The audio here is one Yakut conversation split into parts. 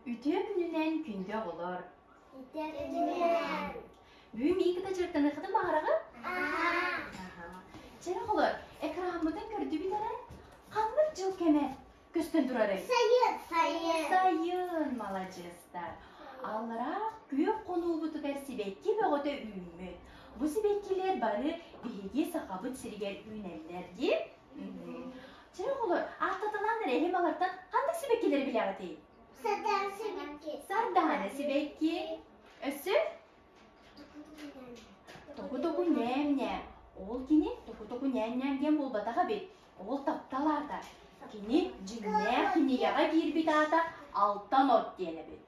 Үтүө күнүнэн күндү оҕолор! Бүгүн миигин кытта дьарыктаныаххытын баҕараҕыт? Аһаа. Чэ оҕолор, экраммытын көрдүбүт эрэ? Ханнык дьыл кэмэ көстөн турарый? Сайын. Сайын. Сайын, маладьыастар. Аллараа күөх хонуубутугар сибэкки бөҕөтө үүммүт. Бу сибэккилэр бары биһиги Сахабыт сиригэр үүнэллэр дии. Чэ оҕолор, ааттаталаан эрэ эһи балартан ханнык сибэккилэри билэҕитий? Сардаана сибэкки. Сардаана сибэкки. Өссө? Току-току ньээм-ньээм. Ол кини току-току ньээм-ньээм диэн буолбатах эбит. Ол таптал аата. Кини дьиҥнээх кинигэҕэ киирбит аата Алтан от диэн эбит.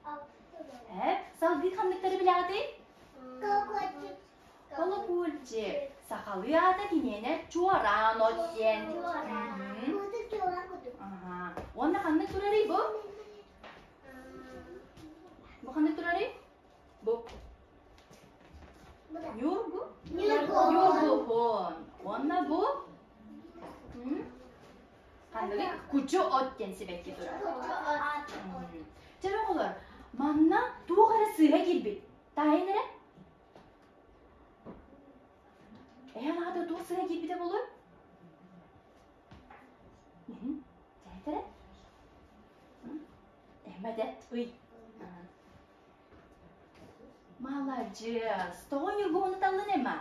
Э, салгыы ханныктары билэҕитий? Колокольчик. Колокольчик. Сахалыы аата киниэнэ чуораан от диэн. Аха. Уонна ханнык турарый бу? Бу ханнык турарый? Бу. Ньургу? Ньургуһун. Уонна бу? Ханныгый? Кучу от диэн сибэкки турар. Чэ оҕолор, манна туох эрэ сыыһа киирбит. Таайын эрэ. Эһэм аата туох сыһа киирбитэ буолуой? Дьэ, Эммэтэ, ый. Маладьыас! Тоҕо ньургуһуну таллын Эмма?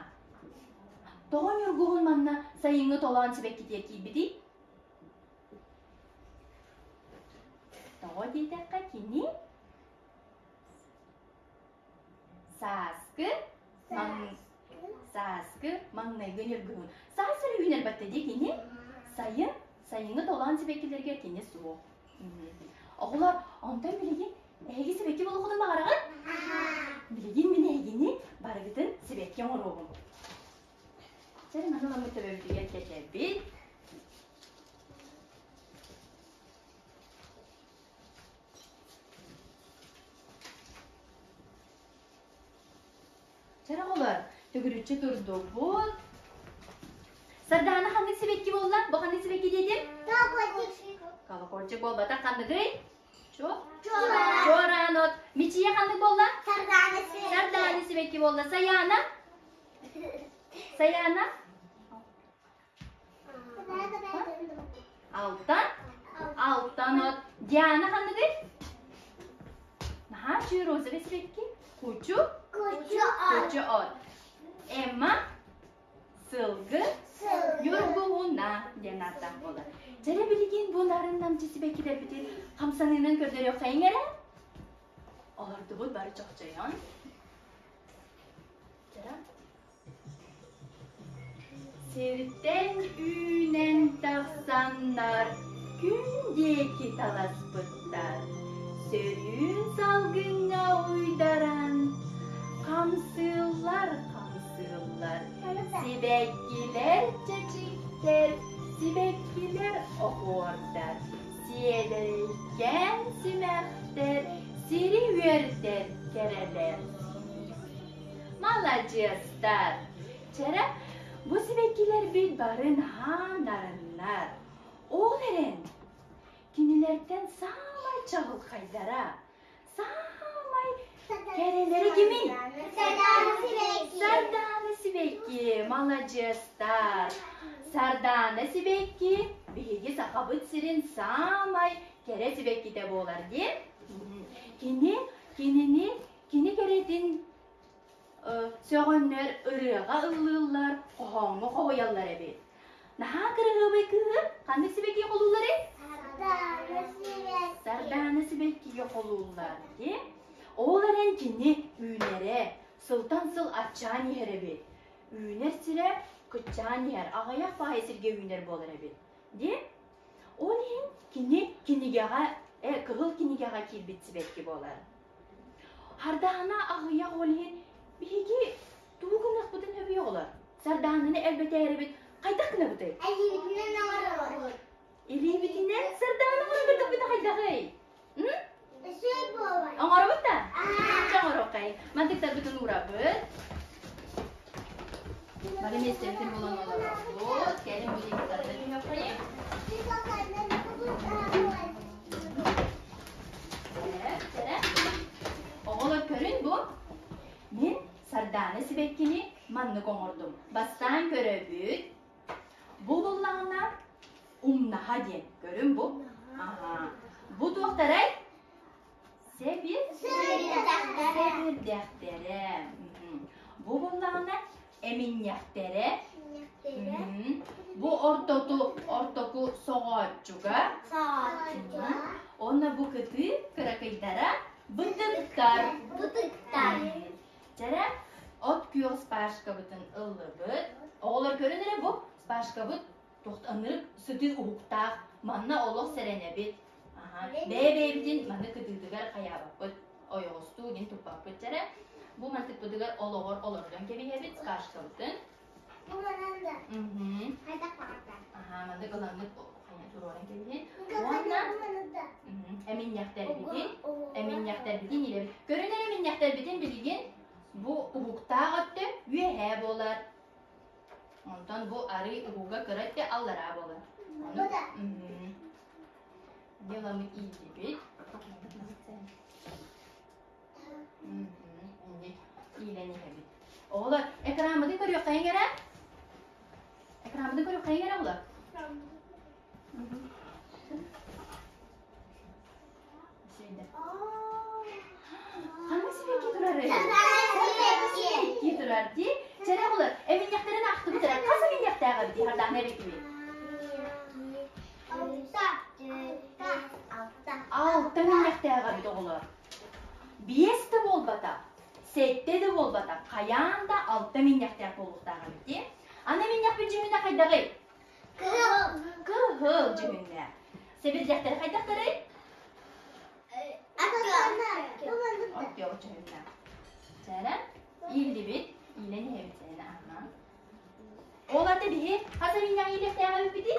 Тоҕо ньургуһун манна сайыҥҥы толоон сибэккитигэр киирбитий? Тоҕо диэтэххэ кини Сааскы маҥ сааскы маҥнайгы ньургуһун. Саас эрэ үүнэр батта дии кини. Сайын, сайыҥҥы толоон сибэккилэргэ кини суох. Оҕолор, онтон билигин эһиги сибэкки буолуоххутун баҕараҕыт? Билигин мин эһигини барыгытын сибэкки оҥоруоҕум. Чэ, маны ламмыт төбөбүтүгэр кэтэбит. Чэр оҕолор, төгүрүччү турдубут. Сардаана ханнык сибэкки буолла? Бу ханнык сибэкки диэтим? Колокольчик. Колокольчик буолбатах ханныгый? Чо? Чуораан. Чуораан от. Мичийэ ханнык буолла? Сардаана сибэкки. Сардаана сибэкки буолла. Саяна? Саяна? Алтан? Алтан от. Диана ханныгый? Наһаа үчүгэй розовый сибэкки. Кучу? Кучу от. Кучу от. Эмма? Сылгы? Ньургуһуна диэн ааттаах буолар. Дьэрэ билигин бу нарын намчы сибэккилэрбитин хамсаныынан көрдөрүөххэйиҥ эрэ. Олордубут бары чохчойон. Дьэрэ. Сиртэн үүнэн тахсаннар күн диэки таласпыттар, сөрүүн салгыҥҥа уйдаран хамсыыллар-хамсыыллар, сибэккилэр чэчиктэр, сибэккилэр оһуордар, сиэдэрэйкээн симэхтэр, сири үөрдэр кэрэлэр. Маладьыастар! Чэрэ, бу сибэккилэрбит бары наһаа нарыннар. Ол эрэн, кинилэртэн саамай чаҕылхайдара, саамай кэрэлэрэ кимий? Сардаана сибэкки. Сардаана сибэкки, маладьыастар! Сардаана сибэкки биһиги Сахабыт сирин саамай кэрэ сибэккитэ буолар диэн. Кини кинини Кини кэрэтин сөҕөннөр ырыаҕа ыллыыллар, хоһооҥҥо хоһуйаллар эбит. Наһаа кырыһыабай кыыһы ханнык сибэкки холуулларый? Сардаана сибэкки. Сардаана сибэккигэ холууллар дии. Ол эрэн кини үүнэрэ сылтан сыл аччаан иһэр эбит. Үүнэр сирэ кыччаан иһэр, аҕыйах баайы сиргэ үүнэр буолар эбит. Дии. Ол иһин кини кинигэҕэ, кыһыл кинигэҕэ киирбит сибэкки буолар. Сардаана аҕыйах ол иһин биһиги тугу гыныахпытын сөбүй оҕолор? Сардаананы элбэтээрибит хайдах гынабытый? Илиибитинэн оҥоробут. Илиибитинэн сардаана оҥоробут хайдаҕый? Сөп буолар. Оҥоробут да? Чэ оҥоруоххай. Мантыктарбытын уурабыт. Бары миэстэбитин булан олоробут. Кэлин бу диэки тарда түһүөххэйиҥ. Чэрэ. Көрүн бу. Мин Сардаана сибэккини маннык оҥордум. Бастаан көрөбүт. Бу буллаҕына умнаһа диэн. Көрүн бу. Аха. Бу туохтарай? Сэбир сэбирдэхтэрэ. Бу буллаҕына эминньэхтэрэ. Бу ортоту ортоку соҕооччуга. Уонна бу кытыы кыракыйдара бытыктар. Бытыктар. Дьэрэ от күөх спашкабытын ыллыбыт. Оҕолор көрүн эрэ бу спашкабыт ынырык сытыы уһуктаах. Манна олох сэрэнэбит. Бэйэ-бэйэбитин маны кытыытыгар хайаабаппыт, ойоҕостуу диэн туппаппыт дьэрэ. Бу мантыкпытыгар олоҕор олордон кэбиһэбит спашкабытын. Бу манан да. Хайдах баҕарда. Аха, маннык ыламмыт хайа туруоран кэбиһин. Уонна эминньэхтэрбитин, эминньэхтэрбитин илэбит. Көрүн эрэ эминньэхтэрбитин билигин бу уһуктаах өттө үөһээ буолар. Онтон бу арый уһуга кыра өттө аллараа буолар. Бу да. Деламы иилибит. Иилэн иһэбит. Оҕолор, экранмытын көрүөххэйиҥ эрэ. Экранмытын көрүөххэйиҥ эрэ оҕолор. Ханна сибэкки турарый? Сибэкки турар дии. Чэрэ оҕолор, эминньэхтэрин аахтыбыт эрэ. Хас эминньэхтээх эбит дии хардаана эбиккини? Алта эминньэхтээх эбит оҕолор. Биэс да буолбатах, сэттэ да буолбатах, хайаан да алта эминньэхтээх буолуохтаах эбит дии. Аны эминньэхпит дьүһүнэ хайдаҕый? Кыһыл дьүһүннээх. Сэбирдэхтэр хайдахтарый? Оттуох дьүһүннээх. Чээрэ, ииллибит, иилэн иһэбит сэрэнэ аһынан. Ол ата биһи хас эминньэҕи иилиэхтээх эбиппитий?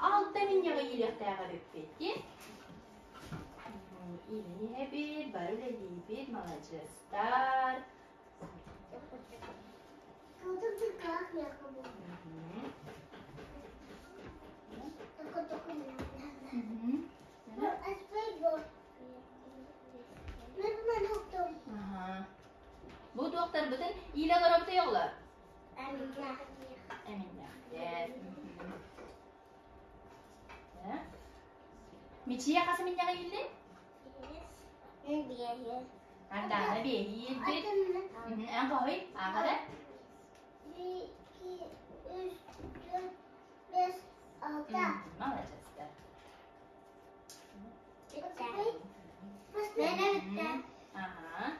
Алта эминньэҕи иилиэхтээх эбиппит. Иилэн иһэбит, бары үлэлиибит, маладьыастар. Бу туохтарбытын иилэ олоробутуй оҕолор? Эминнэхтэр. Мичийэ хас эминнэҕи ииллин? Ардаана биэһиирбит. Эн хоһуй, ааҕара. 1, 2, 3, 4, 5, 6. Молодецтар. Ага.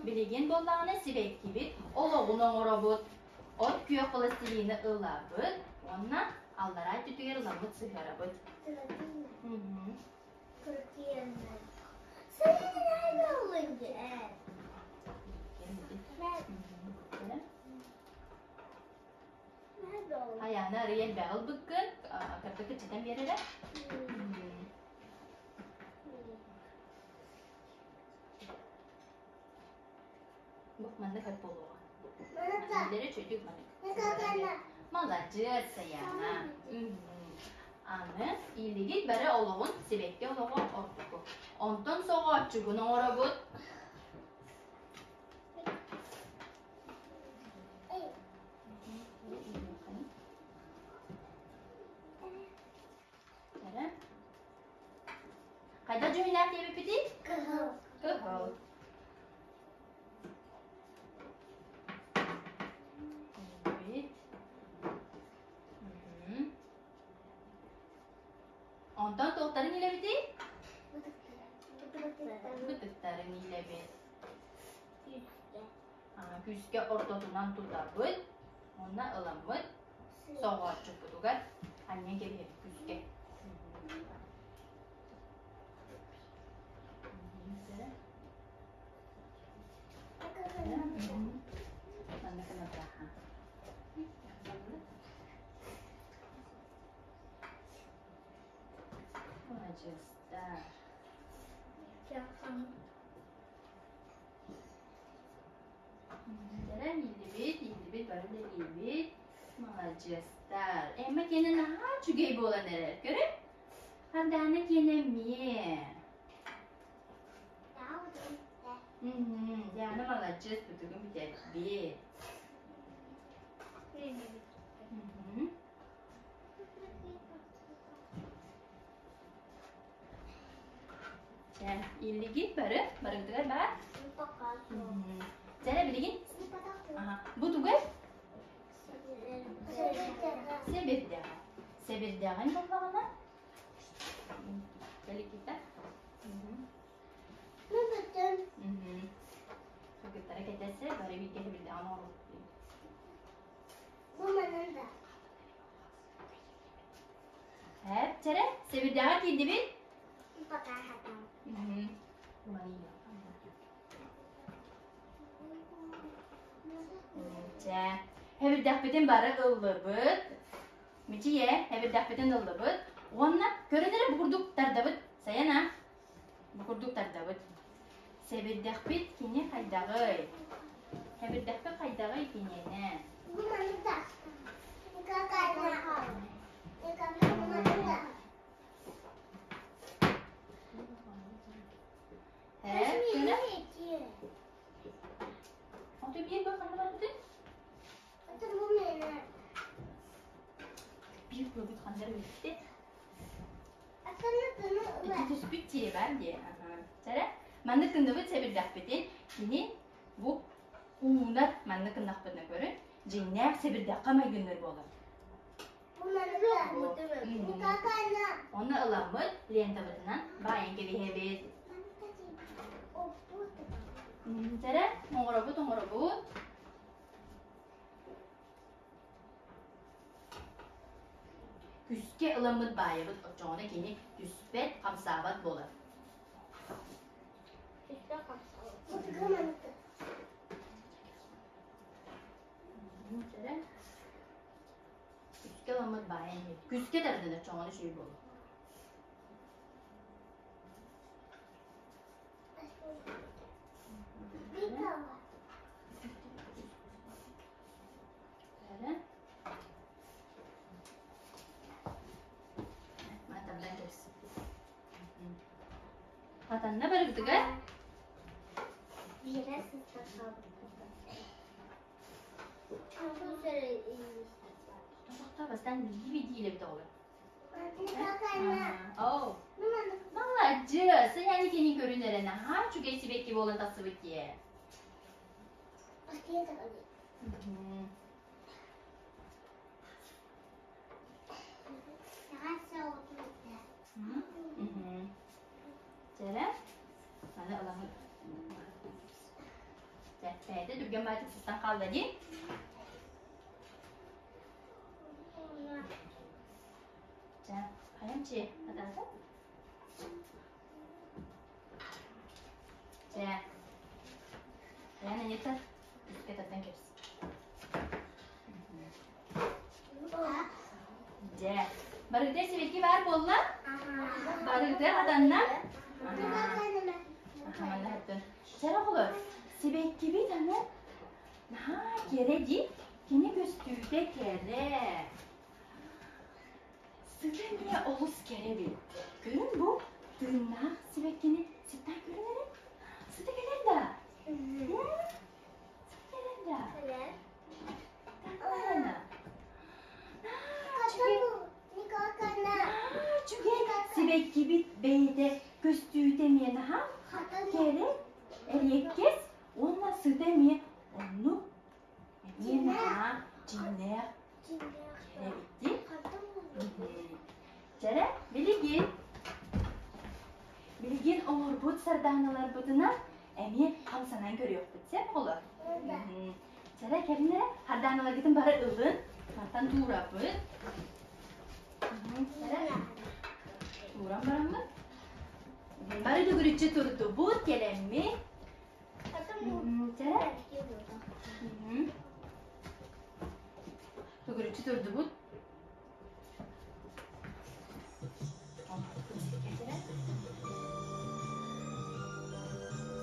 Билигин буоллаҕына сибэккибит олоҕун оҥоробут. От күөх пластилины ылабыт уонна аллараа өттүтүгэр ыламмыт сыһыарабыт. Айааны арый элбэҕи ылбыккын, кырдык кыччатан биэрэрэ. Бу манна көп буолуоҕа. Билэрэ үчүгэй маннык. Маладьыас, Сайаана. Аны иилигит бары олоҕун сибэкки олоҕо ордуку. Онтон соҕооччугун оҥоробут. Хайдах дьүһүнээх диэбиппитий? Кыһыл. Кыһыл. Онтон туохтарын илэбитий? Бытыктарын илэбит. Күүскэ ортотунан тутабыт. Уонна ыламмыт соҕооччуппутугар анньан кэбиһэбит күүскэ. Маладьыастар. Дэрэн иилибит, иилибит, бары үлэлиибит. Маладьыастар. Эмма киэнэ наһаа үчүгэй буолан эрэр. Көрү? Хардаана киэнэ эмиэ. Диана маладьыас, бутугун бүтэрбит. Чэ, иллигит бары, барыгытыгар баар? Чэ, билигин? Бу тугай? Сэбирдэҕэ. Сэбирдэҕин буллаҕына Кэликита. Кыргыттара кэтэсэ, бары бииргэ сэбирдэҕин оҥоробут. Эп, чэрэ, сэбирдэҕэ киирдибит? Чэ, эбирдэхпитин бары ыллыбыт. Мичийэ, эбирдэхпитин ыллыбыт. Уонна көрөн эрэ бу курдук тардабыт. Сайана, бу курдук тардабыт. Сэбирдэхпит кини хайдаҕый? Сэбирдэхпит хайдаҕый киниэнэ? Ээ, күнэ? Ото биир бу ханна барбытый? Биир кылбыт ханна бүттэ? Ити түспүт тиэ бар дии. Чэрэ, маннык гынныбыт сэбирдэхпитин кини бу уунар маннык гыннахпытына көрүн, дьиҥнээх сэбирдэххэ майгынныр буолар. Онно ыламмыт лентабытынан баайан кэбиһэбит. Чэрэ, оҥоробут, оҥоробут. Күскэ ыламмыт баайабыт оччоҕуна кини түспэт, хамсаабат буолар. Күскэ ыламмыт баайан иһит. Күскэ тардын оччоҕуна үчүгэй буолуо. Хатанна барыбытыгар? Биирэ сыта хаалбыта. Тохтоо бастаан биирдии-биирдии илэбит оҕолор. Оо, маладьыас! Сыһыаны кини көрүн эрэ наһаа үчүгэй сибэкки буолан тахсыбыт дии. Чэрэ, аны ыламмыт. Чэ, бэйэтэ түргэн баайтык сыстан хаалла дии. Чэ, хайам чиэ, атаата. Чэ, хайан Анита, искэ тардан кэбис. Дьэ, барыгыта сибэкки баар буолла? Барыгыта хатанна? Аха, манна хаттын. Чэ, оҕолор, сибэккибит аны наһаа кэрэ дии. Кини көстүүтэ кэрэ. Сыта эмиэ олус кэрэ эбит. Көрүҥ бу тыыннаах сибэккини сыттаан көрүҥ эрэ. Сыта кэлэр да? Сыта кэлэр да? Үчүгэй сибэккибит бэйэтэ көстүүтэ эмиэ наһаа кэрэ, эриэккэс уонна сыта эмиэ оннук эмиэ наһаа дьиҥнээх кэрэ эбит дии. Чэрэ, билигин билигин оҥорбут сардааналарбытынан эмиэ хамсанан көрүөхпүт сөп оҕолор. Чэрэ, кэлин эрэ, хардааналаргытын бары ылын, мантан туурабыт. Чэрэ, тууран бараммыт. Бары төгүрүччү турдубут, кэлэммит. Чэрэ. Төгүрүччү турдубут.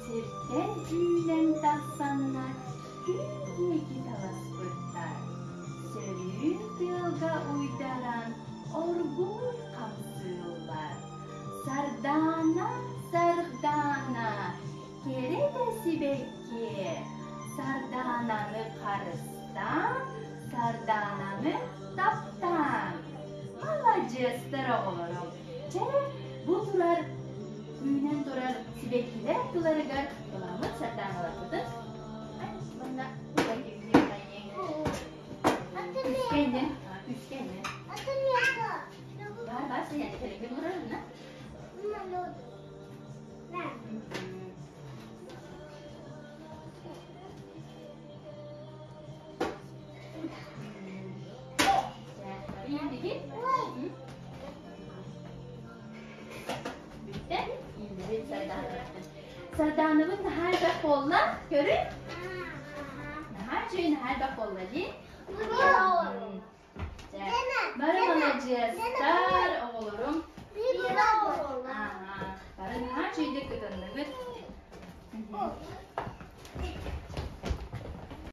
Сиртэн үүнэн тахсаннар күн диэки таласпыттар, сөрүүн тыалга уйдаран оргууй хамсыыллар. сибэкки. Сардаананы харыстаан, сардаананы таптаан. Маладьыастар оҕолорум. Чэ, бу турар үүнэн турар сибэккилэр тыларыгар ыламмыт сардааналарбытын манна Үскэннин, үскэннин. Бар, бар, сен кэлэҥҥин олорорун, Бүттэ. Сардаанабыт наһаа элбэх буолла. Көрү. Наһаа үчүгэй, наһаа элбэх буолла дии. Бары маладьыастар, оҕолорум. Бары наһаа үчүгэйдик кытынныгыт.